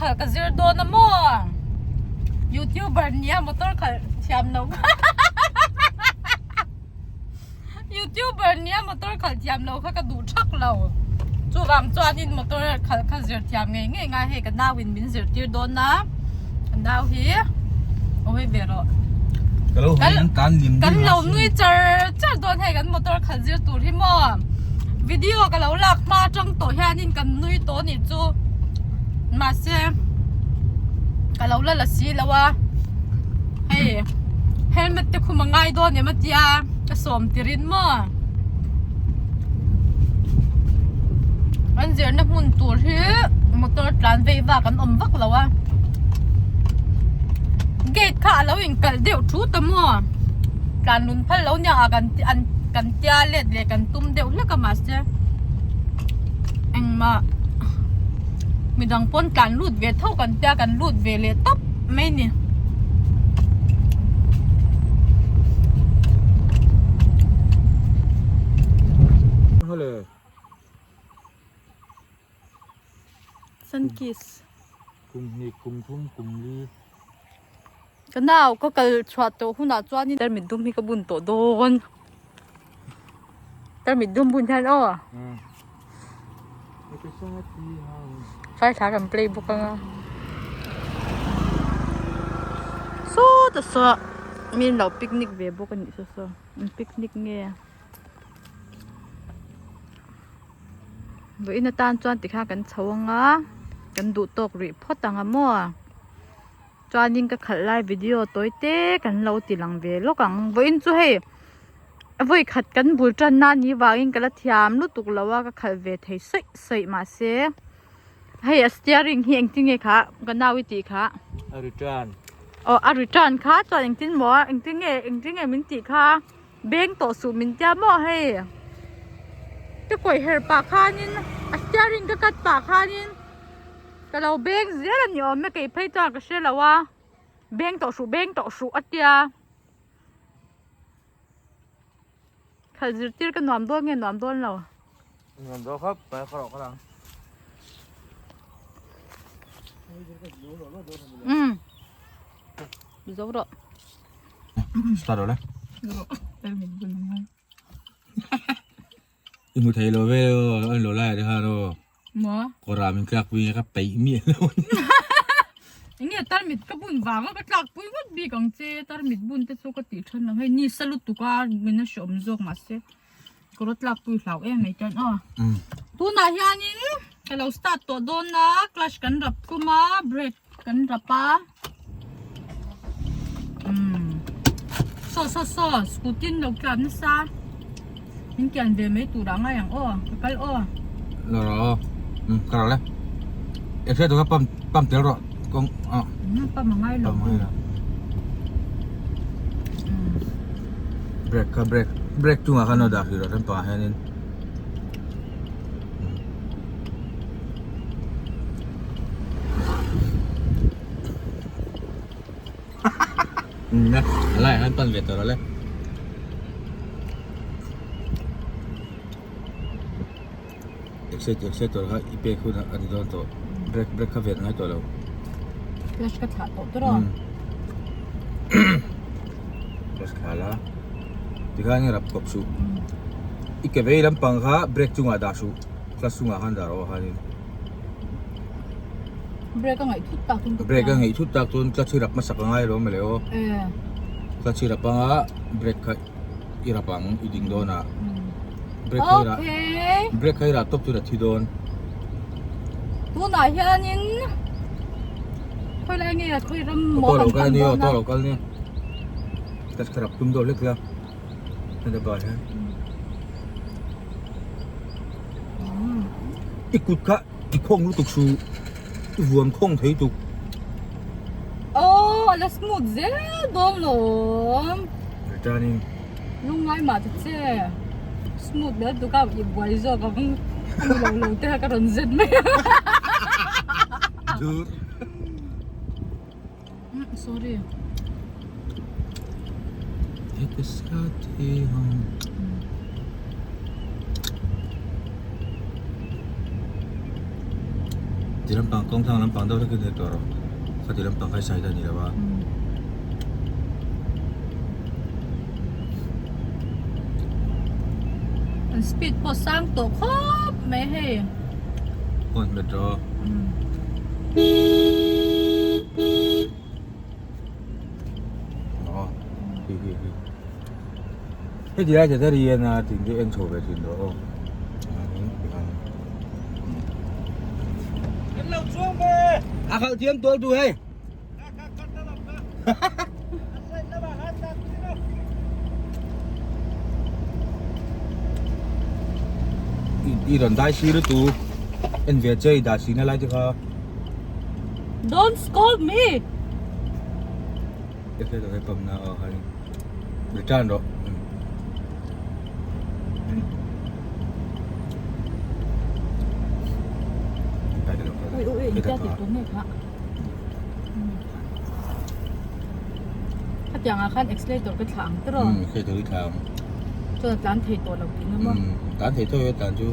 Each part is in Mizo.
khalh ka zir dawn a maw? Youtuber nia motor khalh thiam lo kha Youtuber nia motor khalh thiam lo kha ka duh thak lo. Chuvang chuanin motor khalh kha zir thiam ngei ngei ngai hei ka nau in min zirtir dawn a, ka nau hi awih ve rawh. Kan lo nui char char dawn hei kan motor khalh zir tur hi maw. Video ka lo lak hma atang tawh hianin kan nui tawh anih chu mahse ka lo la la si lo a hei helmet te khum a ngai dawn em a tia ka sawm tirin maw an zirna hmun tur hi motor tlan vei vak an awm vak lo a gate kha a lo inkalh deuh thut a maw tlan lun phal lo nia a kan an kan tia let leh kan tum deuh hlek a mahse engmah midang pawn tlan lut ve tho kan tia kan lut ve leh tawp mai ni. Sunkist. Kum hnih kum thum kum li. Ka nau ka kal chhuah tawh hunah chuanin tarmit dum hi ka bun tawh dawn. Tarmit dum bun hian aw. Fai thla kan play bawk anga. Sawta saw mi an lo picnic ve bawk a nih saw saw an picnic nge. Vawiin atan chuan tikhan kan chho anga kan duh tawk rih phawt ang a maw. Chuanin ka khalh lai video tawi te kan lo ti lang ve lawk ang vawiin chu hei vawi khat kan bul tan na ni vangin ka la thiam lutuk lo a ka khalh ve thei saih saih mahse hei a steering hi engtin nge kha ka nau i tih kha a return aw a return kha chuan engtin maw engtin nge engtin nge min tih kha beng tawh suh min tia maw hei ka kawih her pah khanin a steering ka cut pah khanin. Ka lo beng zel a ni awm e kei phei chuan ka hre lo a beng tawh hruh beng tawh hruh a tia khalh zirtir ka nuam dawn nge nuam dawn lo nuam dawn khawp mai ka rawh ka lang um zo rawh start rawh le I hmu thei lo ve aw an lo lai ah te khan aw. Maw? Kawrah min tlak pui ka peih miah lo. Enge tarmit ka bun vang a ka tlak pui ngawt bik ang che tarmit bun te chu ka tih than ang hei ni sa lutuk a min a hreawm zawk mahse kawr a tlak pui hlau em mai chuan aw. Tunah hianin ka lo start tawh dawn a clutch kan rap thum a brake kan rap a umm saw saw saw scooty an lo tlan nasa min kian ve mai tur ah ngai ang aw ka kal aw lo rawh aw umm ka rawh le e hriat tur kha pump pump tel rawh kawng ah umm pump a ngai lo brake kha brake brake chungah khan lo dah hrih rawh lampangah hianin. A laiah hian pan ve tawh lo le. Accelerator kha i pek hun a ni dawn tawh. Brake brake kha ven ngai tawh lo. Clutch ka thlah tawh tawh a. Clutch thlah la. Tikhan i rap kawp suh. I ke vei lampang kha brake chungah dah suh. Clutch chungah khan dah rawh a khanin. Brake a ngaih thut tak chuan ka Brake a ngaih thut tak chuan clutch hi rap hmasak a ngai lo mawle aw. Clutch hi rap anga brake kha i rap ang i ding dawn a. Brake kha i rah brake kha i rah tawp chuan a thi dawn. Tunah hianin khawi lai nge khawi ram maw kan pan dawn a. Aw to lo kal nia. Clutch kha rap tum deuh hlek la. Heta pa hian. I kut kha i khawng lutuk su i vuan khawng thei tuk. Aw a la smooth zel dawn lawm. Returning. Lungngai mah ta che. Smooth leh tuk a i buai zawk ang a ni lo lo te kha ka rawn zet mai a. Dur. Sorry. Ek saathi hum. Ti lampang kawng thlang lampang deuh hlekin hei tawh rawh. Khati lampang kha i side a ni lo a. An speed pawh sang tawh khawp mai hei. Phone hmet rawh. Aw hi hi hi. Heti lai te ri en a tih chu en chho ve thin rawh aw. A khalh thiam tual tu hei. I rawn dai sir tu en ve che i dah sina lai te kha. Don't scold me. Return rawh. Ui ui ui ta ti tu nge kha. Khatiang ah khan accelerator ka thlah ang tiraw? Umm accelerator i thlah ang. Chuan a tlan thei tawh lo tihna maw? Umm tlan thei tawh e tlan chu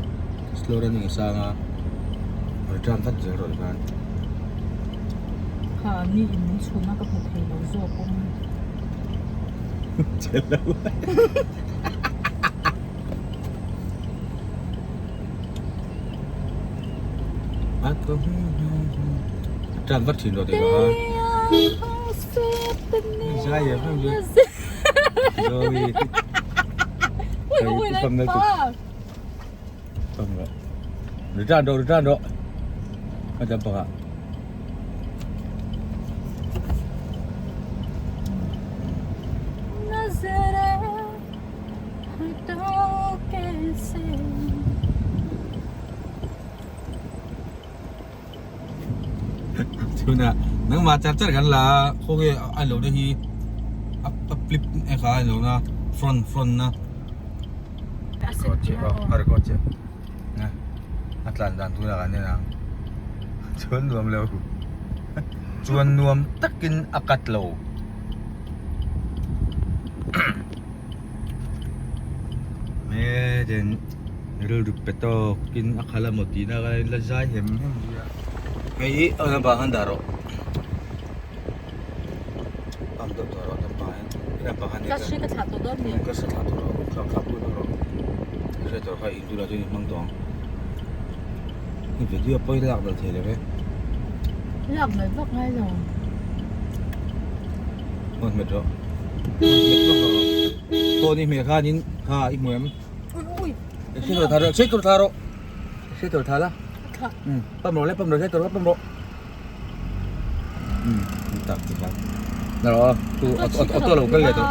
slow running a sang a return vat zel rawh tikhan. Kha ni in min chhun a ka hmu thei lo zawk awm. Che lo. Tran vat thin rawh tih ka ha. Zai em em chu. Zoe. Return rawh return rawh. Ka jump pakhat. Tuna nangmah char char kan la a khawnge a lo na hi a flip e kha a lo na front front na a record chiah a tlan dan tunah kan en ang chuan nuam lo chuan nuam takin a cut lo. Hmelin rilru pe tawkin a khalh a maw tihna ka la zai hem hem zui a hei hi a lampang han dah rawh pump deuh tawh rawh lampang hian he lampang han Ka hri ka thlah tawh dawn ni ka hri thlah tawh rawh thlah thlah pui vek rawh ka hriat tawh kha in tunah chuan i hmang tawh ang hei video pawh hi lak belh thei lo ve lak belh vak ngai lo. Phone hmet rawh phone hmet vak rawh phone i hmeh khanin kha i hmu em sei tur tha rawh sei tur tha rawh sei tur tha la pam rawh le pam rawh sei tur kha pam rawh tak ti khan na rawh tu auto lo kal leh tawh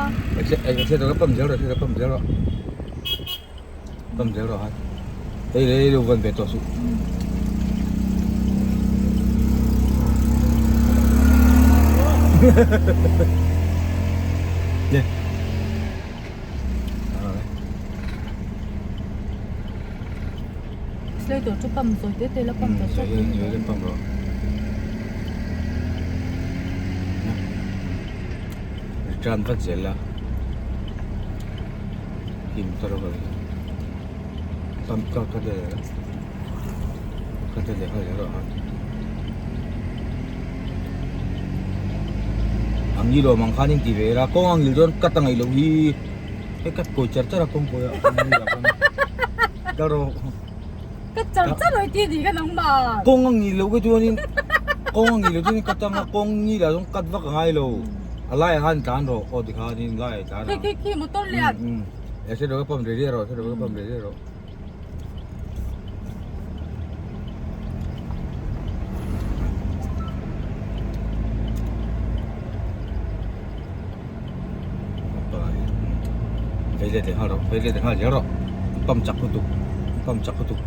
sei tur kha pam zel rawh sei tur pam zel rawh pam zel rawh han hei leh lo van ve tawh suh. Nè. Slater chu pam zawi te te la pam ta sawt Zawi te pam rawh. Return vat zel la. Kim ta rawh ka Pam ka ka te ka te leh nghal zel rawh ha. Ang ni lo mang khan in ti ve ila kawng ang ngil dawn cut a ngaih loh hi hei cut kawi char char a kawng kawi ah kawng ngil ah khan kal rawh Cut char char rawh i ti ni ka nangmah. Kawng ang ngil loh ke chuanin kawng ang ngil loh chuanin cut anga kawng ngil ah chuan cut vak a ngai lo a laiah khan tlan rawh aw tikhanin laiah tlan Khi khi khi motor lian. E se rawh ka pump rei rawh se rawh ka pump rei rawh. Vei let leh nghal rawh vei let leh nghal zel rawh pump chak lutuk pump chak lutuk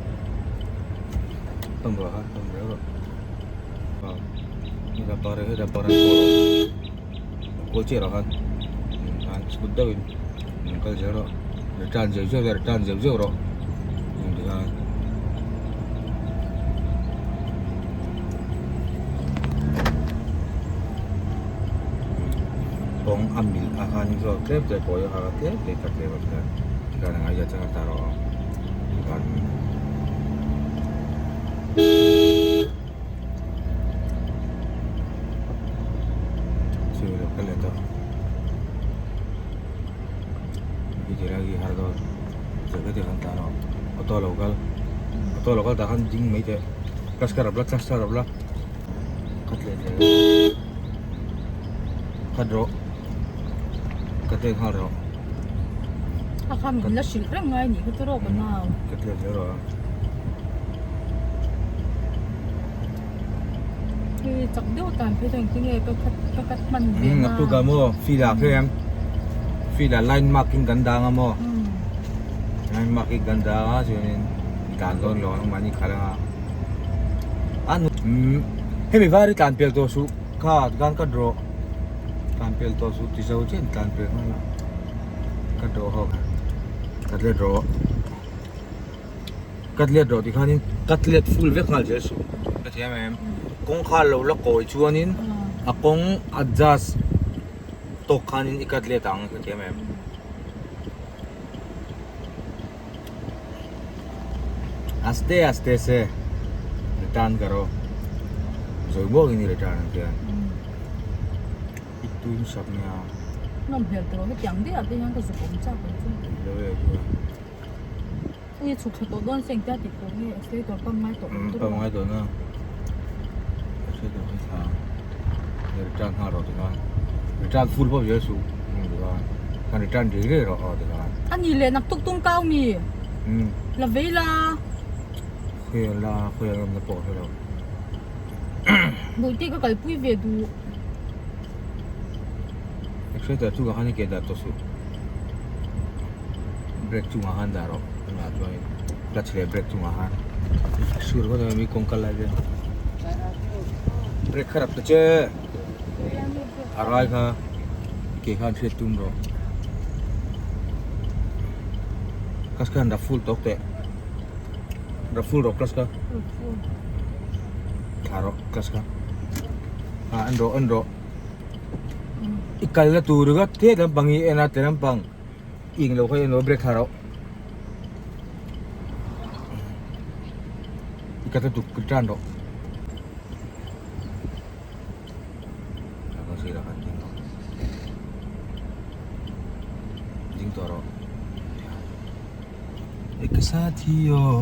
pump rawh ha pump zel rawh heta par heta par an kawl kawl chiah rawh khan khan smooth deuhin kal zel rawh return zeuh zeuh return zeuh zeuh rawh tikhan kawng a mil a khan zawk tlem te kawi a kha tlem te ka tlem a tikhan tikhan a ngai zia chang a ta rawh tikhan. Auto lo kal auto lo kal tah khan ding mai teh clutch ka rap la clutch ka rap la cut leh zel cut rawh cut leh nghal rawh a kha min la hrilh reng ngai nih kha chu rawk a nau cut leh zel rawh a hei chak deuh tan phei chuan engtin nge ka cut ka cut hman ve na naktuk ah maw field ah khian field ah line marking kan dang a maw line marking kan dang a chuanin tlan dawn lo ang mahni khalh anga a umm hemi var hi tlan pel tawh suh kha tikhan ka draw tlan pel tawh suh ti zo chiah in tlan pel nghal a ka draw ho kha ka let rawh ka let rawh tikhanin ka let full vek nghal zel suh ka thiam em kawngkhar lo la kawi chuanin a kawng adjust tawk khanin i cut let ang ka thiam em. Aste aste se return karo zawi muangin i return ang tia i tuin sak nia. Nawm hmel tawh hetiang daih ah te hian ka zuk awm chak ang chu. Lo e chu. Ui chhuk thla tawh dawn se engtia tih tur nge accelerator pump ngai tawh lo pump ngai tawh na accelerator hi thla return nghal rawh tikhan return full pawh zel suh tikhan khan return rih rih rawh aw tikhan ani leh naktuk tum kau mi la vei la khawiah la khawiah ram na pawh hre lo Bawihte ka kalpui ve duh. Accelerator chungah khan i ke dah tawh suh. Brake chungah khan dah rawh tunah chuanin clutch leh brake chungah khan sure ngawt ang mi kawng kal lai te brake kha rap ta che a rai kha i ke khan hriat tum rawh clutch khan rap full tawk teh rap full rawh clutch kha thla rawh clutch kha ah en rawh en rawh. I kalna tur ringawt thet lampang hi en a ti lampang ing lo kha en lo break thla rauh i ka tuk tan rawh a sirah khan ding rawh ding tawh rawh ek saathi aw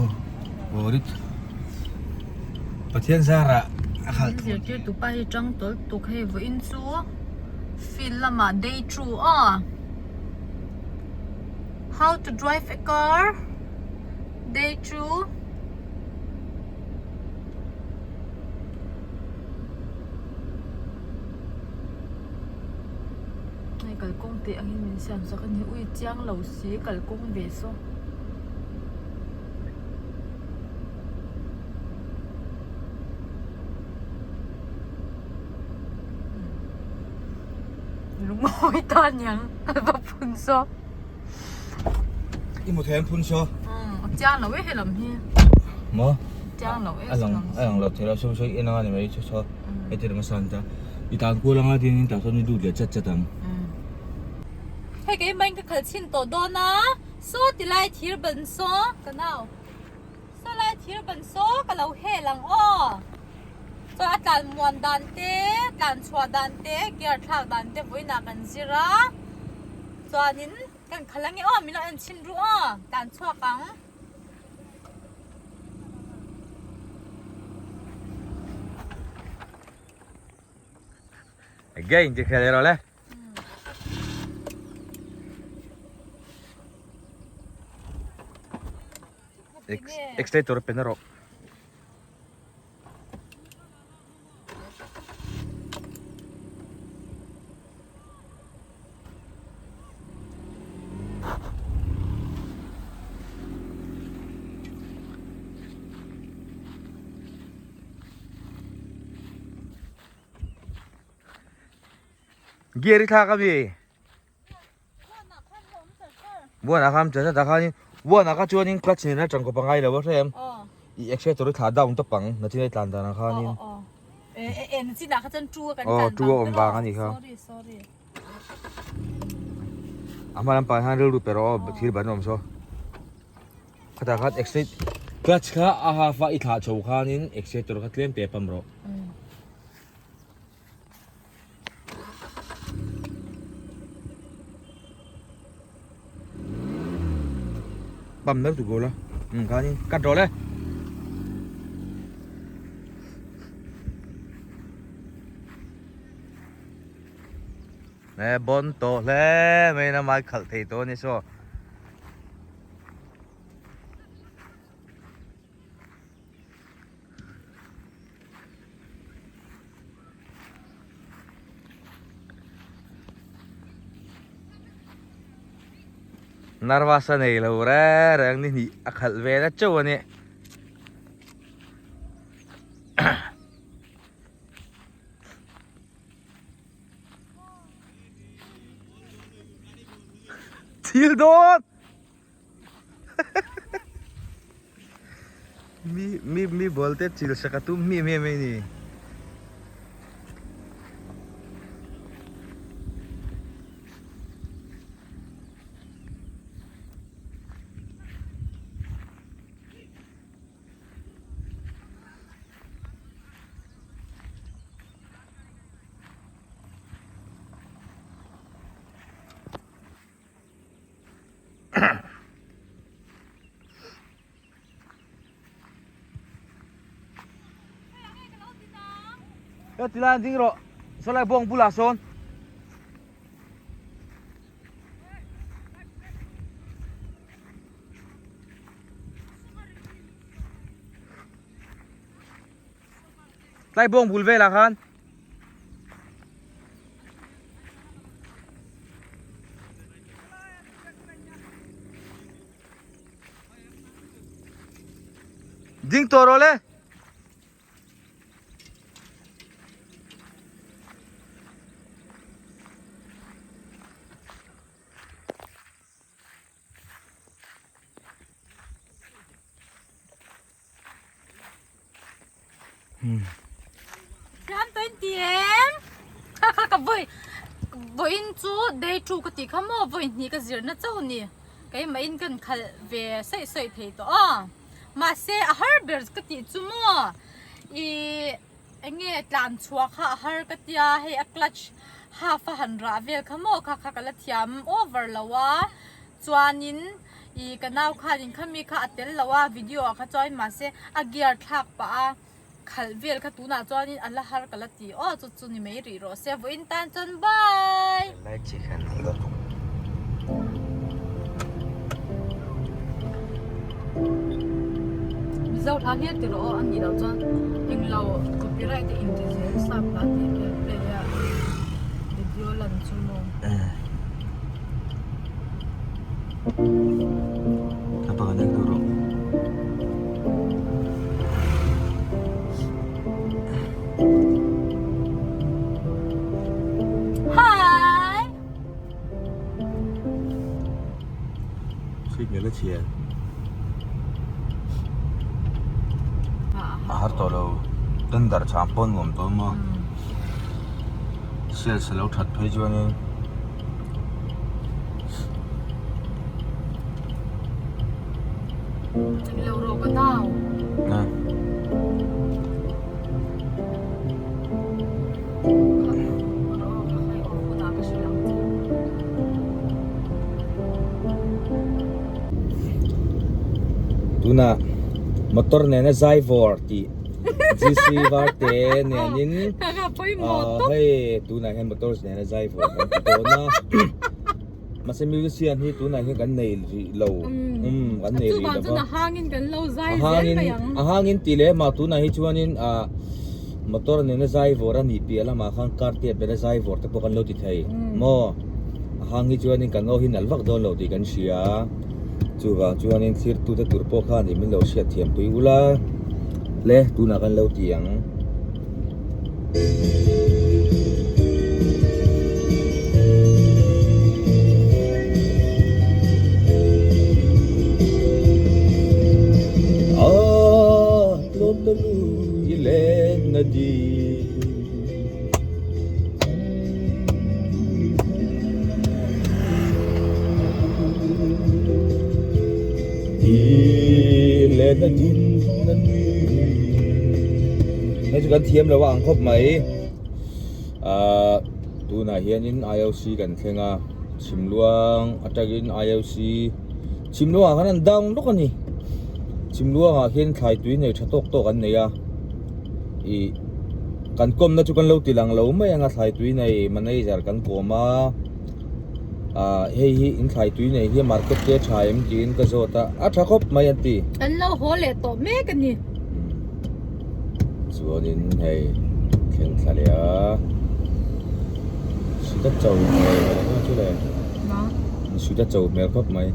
Pathian zarah a khalh Min zirtirtu pa hi tang tawlh tuk hei vawiin chu field lamah day two aw how to drive a car day two hei kalkawng teh angin min siam sak a ni ui chiang lo si kalkawng ve saw. Lungawi ta niang a va phun saw. I mu thei an phun saw. A chiang lo e helam hi. Maw? Chiang lo e. A lang a lang lo thei lo saw saw i en anga ni mai saw saw heti lam a san ta. I tan kual anga tin in tah sawn i lut leh chat chat ang. Hei keimah in ka khalh chhin tawh dawn a. Saw ti lai thir ban saw ka nau saw lai thir ban saw ka lo hel ang aw chuan a tlan muan dan te tlan chhuah dan te gear thlak dan te vawiinah kan zir a chuanin kan khalh ange aw min lo en chhin ru aw tlan chhuak ang. Again ti khel erawh le. Accelerator pen a rawh. Gear i thlak ami buan ah khan chana tah khanin buan ah kha chuanin clutch nen a tangkawp a ngai lo a hrem i accelerator i thlah down tawp ang nachin a i tlan dan ah khanin aw two a awm vang a nih kha a hma lampang hian rilru pe rawh aw thil ban a awm saw khatah khan accelerator clutch kha a half a i thlah chho khanin accelerator kha tlem te pump rawh. Pam nar tu gola. Um khanin cut rawh le. E bon tawh hle mai in a mai khalh thei tawh a ni saw. Nervous a nei lo reng reng ni hnih a khalh ve na chauh a ni. Thil dawn! Mi mi mi ball te chil sak a tum mi mi mai ni. Ơ ti lai ding rawh saw lai bawng bulah sawn. Tlai bawng bul velah khan. Ding tawh rawh le. Ram to in ti em kha kha ka vawi vawiin chu day two ka tih kha maw vawi hnih ka zir na chauh ni keimah in kan khalh ve saih saih thei tawh a mahse a har ber ka tih chu maw ih eng nge tlan chhuah kha a har ka tia hei a clutch half a han rah vel kha maw kha kha ka la thiam over lo a. Chuanin ih ka nau khanin khami kha a tel lo a video ah kha chuan mahse a gear thlak pah a khalh vel kha tunah chuanin a la har ka la ti aw chu chu ni mai rih rawh se vawiin tan chuan bye. Mizo hla hlir ti rawh aw a nih loh chuan englo copyright a inti zel sap hla tih vel play a video lan chu maw. Hi. Signal a chhia. A har tawh lo. Tender chhang pawn nuam tawh maw. Sales a lo that phei chuanin Lo rawh ka nau. Tunah motor nena zai vawr tih GC Varte nenin hei tunah hian motor nena zai vawr kan ti dawn a mahse musician hi tunah hian kan nei rih lo um kan nei rih lo va a hangin tih leh mah tunah hi chuanin ah Motor nena zai vawr a nih piah lamah khan car te bera zai vawr te pawh kan lo ti thei maw? A hang hi chuanin kan aw hi nalh vak dawn lo tih kan hria a, chuvang chuanin thirtute tur pawh khan ih min lo hriat thiam pui ula le tunah kan lo ti ang. Hei chu kan thiam lo a ang khawp mai ahh tunah hianin I_O_C kan thleng a chhimluang atangin I_O_C chhimluangah khan an down lawk a ni. Chimluangah hian thlai tui nei tha tawk tawk an nei a, ih kan kawmna chu kan lo ti lang lo mai ang a thlai tui nei manager kan kawm a, ah hei hi in thlai tui nei hi market te a tha em tiin ka zawt a, a tha khawp mai an ti. An lo haw leh tawh mek a ni. Chuanin hei thleng thla leh a suit a cho hmel ang chu le suit a cho hmel khawp mai.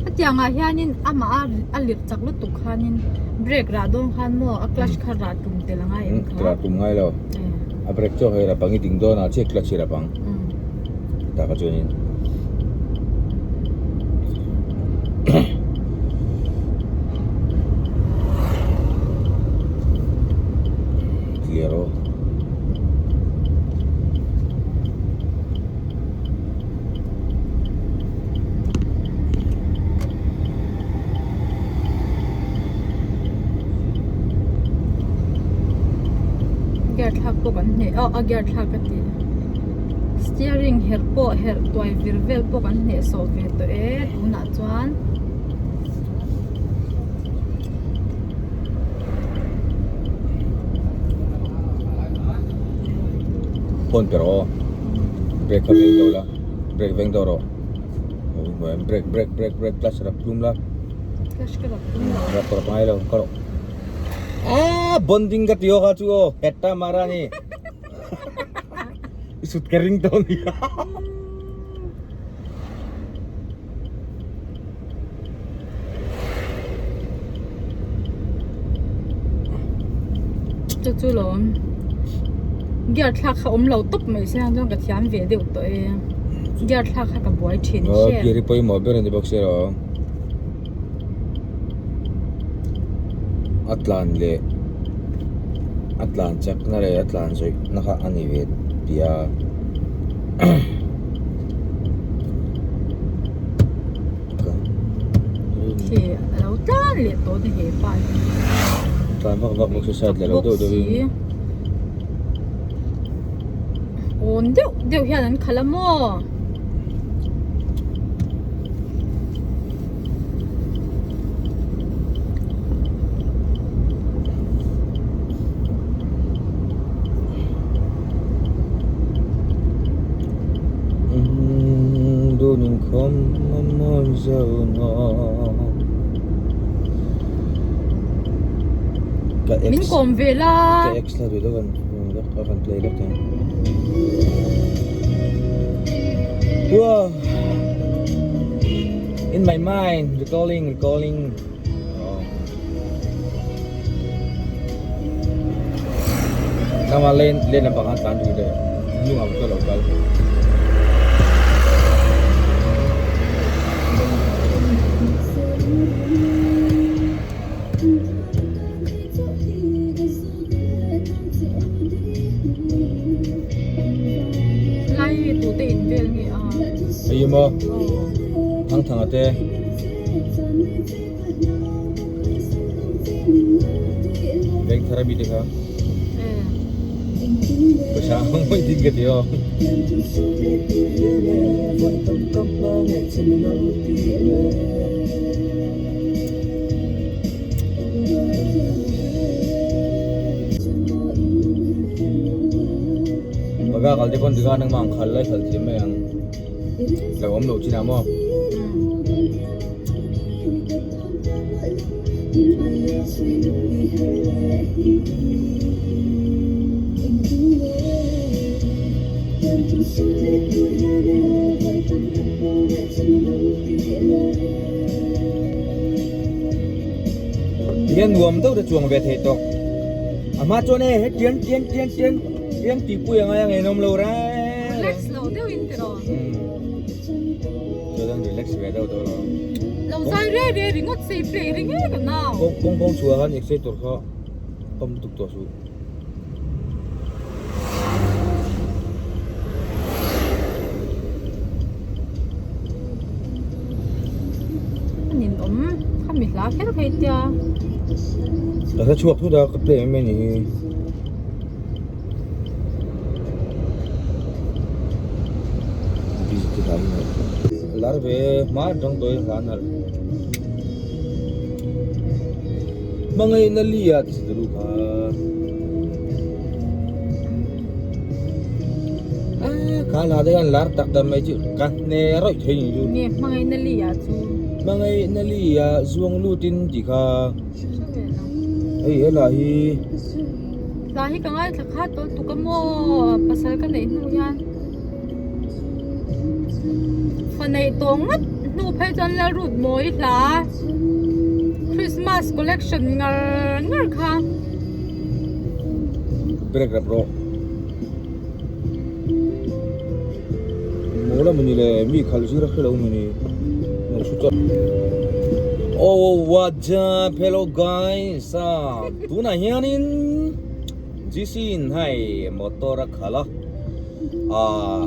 Hetiangah hianin amah a a lirh chak lutuk khanin brake rah dawn khan maw a clutch kha rah tum tel a ngai em kha? Rah tum ngai lo. A brake chu hei rap ang i ding dawn ah chiah clutch hi rap ang. Taka chuanin clear aw. Gear thlak pawh kan hneh a a gear thlak ka tih steering herh pawh herh tuai vir vel pawh kan hneh sawh ve tawh e tunah chuan. Phone pe rawh aw brake kha veng deuh la brake veng deuh rawh brake brake brake brake clutch rap tum la clutch ka rap tum lo rap rap ngai lo ka rawh aaa bonding ka ti aw kha chu aw heta mara ni i sut ka ring tawh nia. Chu chu lo gear thlak kha awm lo tawp mai se chuan ka thiam ve deuh tawh e gear thlak kha ka buai thin hle gear hi pawimawh ber a ni bawk sia a tlan leh a tlan chak na leh a tlan zawih na kha a ni ve tih a. Khi a lo tlan leh tawh ni he pa hi. Tlan vak vak bawk si side leh lo deuh deuh in. Awn deuh deuh hian an khalh a maw. Min kawm ve la. Ka ex la duh deuh a kan play lawk ang. Wow. In my mind, recalling, recalling. Nangma lane lane lampang ah tlan rih leh hnungah motor lo kal. Lai tute in vel nge a? Hei maw thangthanga te. Bank thar ami te kha pawisa ngawih ding ka ti aw. Baga kal te pawn tiga nangmah ang khal lai khal thiam mai ang lo awm lo chin ah maw. Hian nuam deuh te chuang ve thei tawh a hma chuan hei he tian tian tian tian tian tih pui a ngai a ngeihnawm lo reng Relax lo deuh in tiraw. Chuan relax ve deuh tawh lo. Lo zai re re ringawt sei play ri ngei ka nau. Kawng kawng kawng chhuah khan exciter kha pump lutuk tawh suh. A nin awm kha mi hla kher phei tia. Ka hla chhuak thut a ka play em em a ni hi. Lar ve hma atang tawhin hla nalh. Hmangaihna lia ti sa ru kha. Kha hla te hian lar tak tak mai chu ka hne rawih thei ni chu. Nge hmangaihna lia chu. Hmangaihna lia zuang lutin tih kha. Hei he hla hi. Hla hi ka ngaithla kha tawl tuk a maw pasal ka neih hnu hian. Fa neih tawh ngawt hnu phei chuan Lalrut mawi hla Christmas collection ngar ngar kha. Break rap rawh. Mawl a mawni le mi khalh zir a hrelo mawni. Oh what's up hello guys tunah hianin GC in hei motor a khalh a ah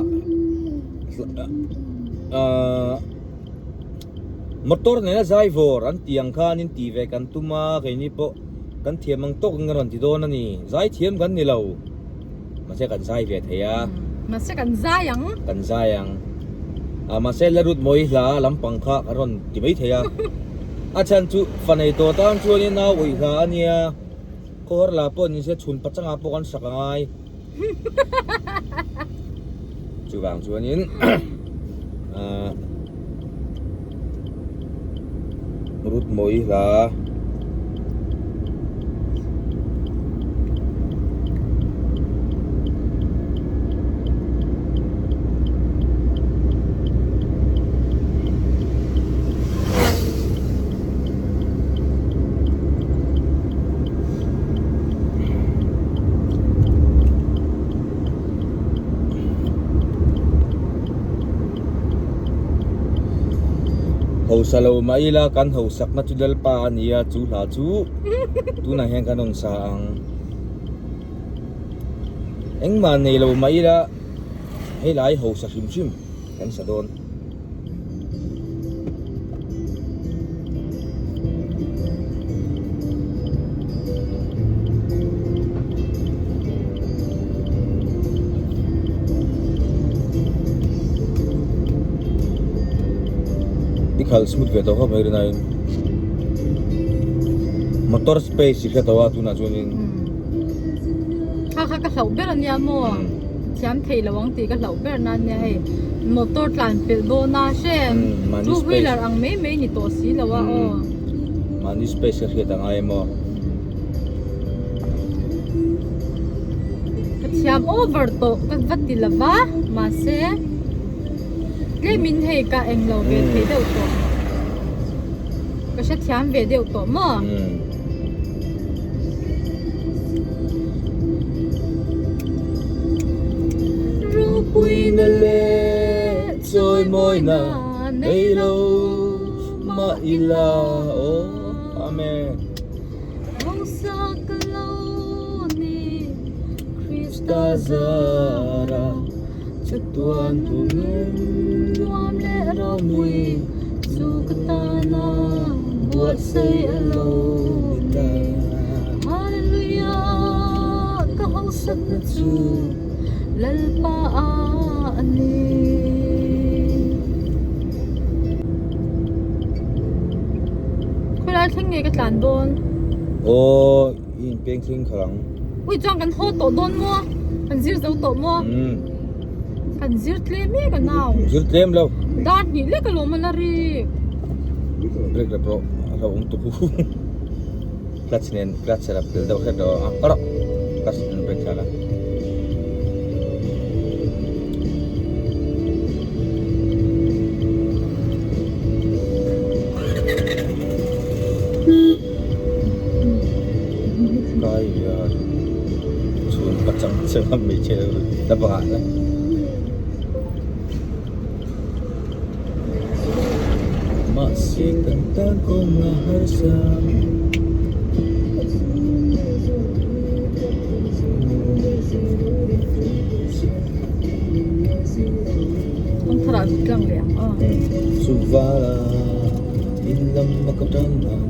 ah motor nena zai vawr an tih ang khanin tih ve kan tum a keini pawh kan thiam ang tawk in ka rawn ti dawn a ni zai thiam kan ni lo mahse kan zai ve thei a mahse kan zai ang kan zai ang ah mahse la rut mawi hla lampang kha ka rawn ti mai thei a a chhan chu fa nei tawh tan chuanin nau awih hla a nia. Khawhar la pawh ni se chhun pachangah pawh kan sak a ngai. Chuvang chuanin ahh Ruth Mawi hla Hausa lo mah ila kan hausakna chu Lalpa a ni a, chu hla chu tunah hian kan rawn sa ang. Engmah nei lo mah ila helai hausa hrim hrim kan sa dawn. I khalh smooth ve tawh khawp mai rin aiin motor space i hre tawh a tunah chuanin. Kha kha ka hlauh ber ania maw? Thiam thei lo ang tih ka hlauh ber na ania hei motor tlan pelh dawn a hre two wheeler ang mai mai ni tawh si lo a aw. Mahni space ka hriat angai emaw. Ka thiam over tawh ka va ti lo va mahse tlemin hei ka englo ve thei deuh tawh ka hrethiam ve deuh tawh maw. Ropuina leh chawimawina nei lo mah ila aw Amen. Hausa ka lo ni Krista zara chatuan tumin nuam leh ropui chu ka tana buatsaih a lo ni. Hallelujah ka hausatna chu Lalpa a ni. Khawilai thleng nge ka tlan dawn? Aw i inpeng thleng khalh ang. Ui chuan kan haw tawh dawn maw? Kan zir zo tawh maw? Kan zir tlem mek a nau. Zir tlem lo. Dar hnih lek alawm a la rik. Break rep rawh a hlauhawm tuk hu. Clutch nen clutch rap tel deuh hret rawh a rawh clutch nen break thla la. Kai hian chhun pachang chang a hmeichhe la bangah la. Mahse kan tan kawng a harsa. Kawng tharah zut tlang leh ang aw. Chuvala in lam a ka tan ang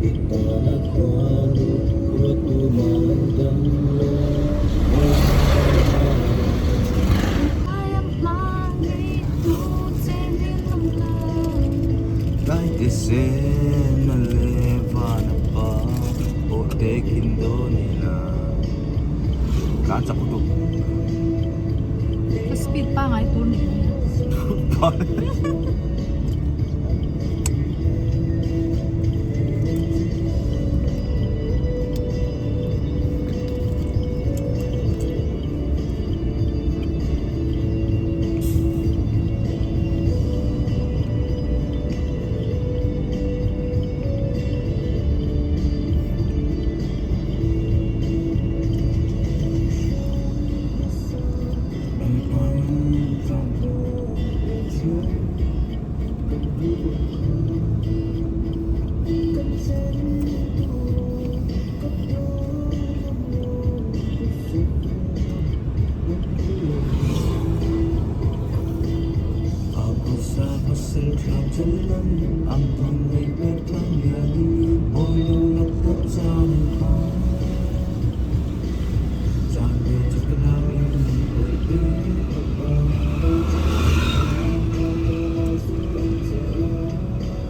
i tana khuan khua tuma an dam lo. Laite sen a le van. Tehkhin dawn ila tlan chak lutuk. Ka speed pangai tur ni.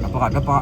Napaka, napaka.